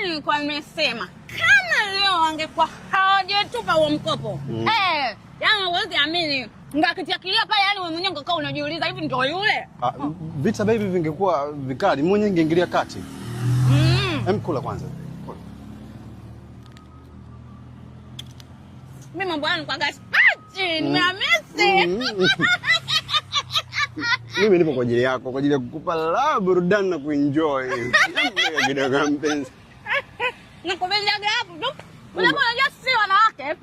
Yaani nilikuwa nimesema kama leo wangekuwa hawajatupa huo mkopo. Eh, yaani huwezi amini. Ngakitia kilio pale, yani wewe mwenyewe ungekaa unajiuliza hivi ndio yule. Ah, vita baby vingekuwa vikali, mwenye ingeingilia kati. Em, kula kwanza. Kula. Mimi mambo yangu kwa gaspachi, nimeamisi. Mimi nipo kwa ajili yako, kwa ajili ya kukupa la burudani na kuenjoy. Kidogo mpenzi. Nakupendaga hapo tu. Unajua sisi wanawake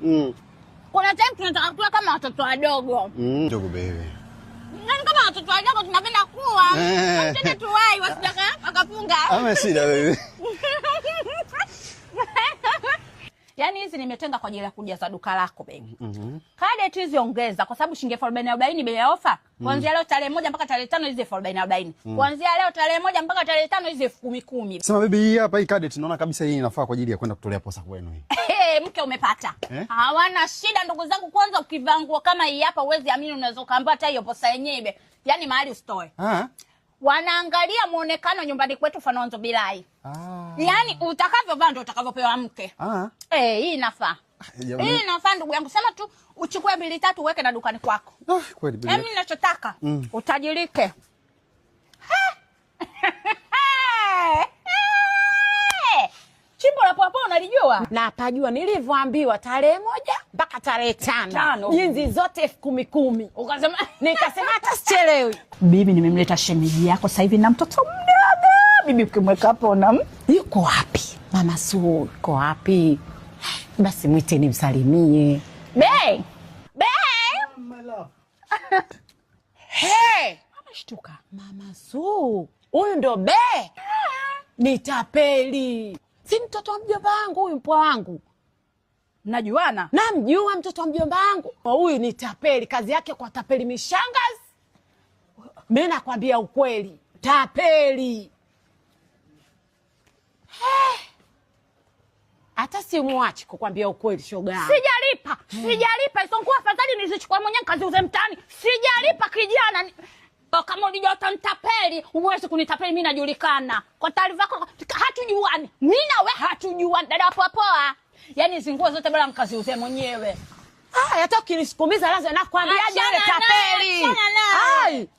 kuna time tunataka kuwa kama watoto wadogo. Ndogo baby. Yaani kama watoto wadogo tunapenda kuwa. Eh. Mtoto tuwai wasijaka wakafunga. Ama shida baby. Yaani hizi nimetenga kwa ajili ya kujaza duka lako baby. Kadi tu hizi ongeza kwa sababu shilingi 40,040 bei ya ofa. Kuanzia leo tarehe 1 mpaka tarehe 5 hizi 40,040. Kuanzia leo tarehe 1 mpaka tarehe 5 hizi 10,000. Sema baby, hii hapa hii cadet naona kabisa hii inafaa kwa ajili ya kwenda kutolea posa kwenu hii. Hey, mke umepata. Eh? Hawana shida ndugu zangu, kwanza ukivaa nguo kama hii hapa huwezi amini, unaweza ukaambiwa hata hiyo posa yenyewe. Yaani mahali usitoe. Ah. Wanaangalia muonekano nyumbani kwetu fanonzo bilai. Ah. Yaani utakavyovaa ndio utakavyopewa mke. Ah. Eh, hii inafaa. Jamani. Hii inafaa ndugu yangu. Sema tu uchukue mbili tatu uweke na dukani kwako. Ah, kweli baby. Mimi ninachotaka utajirike. Chimbo la poapoa unalijua? Na pajua nilivyoambiwa tarehe 1 mpaka tarehe 5. 5. Jinzi zote 10,000. Ukasema nikasema hata sichelewi. Bibi, nimemleta shemeji yako sasa hivi na mtoto mdogo. Bibi ukimweka hapo na yuko wapi? Mama Sue yuko wapi? Basi mwite nimsalimie. Be! Be! My love. Hey! Mama shtuka. Mama Sue, huyu ndo Be? Ni tapeli. Si mtoto wa mjomba wangu huyu, mpwa wangu. Mnajuana? Namjua mtoto wa mjomba wangu. Huyu ni tapeli, kazi yake kwa tapeli mishangazi. Mimi nakwambia ukweli, tapeli. Hata simuachi kukwambia ukweli shoga yangu. Sijalipa, sijalipa. Hizo nguo afadhali nizichukue mwenyewe nikaziuze mtaani. Sijalipa kijana. Kama ulijua utanitapeli, huwezi kunitapeli, mimi najulikana. Kwa taarifa yako hatujuani. Mimi na wewe hatujuani. Dada poa poa. Yaani hizi nguo zote bora nikaziuze mwenyewe. Ah, hata ukinisukumiza lazima nakwambiaje yule Achana naye, tapeli. achana naye. Ai.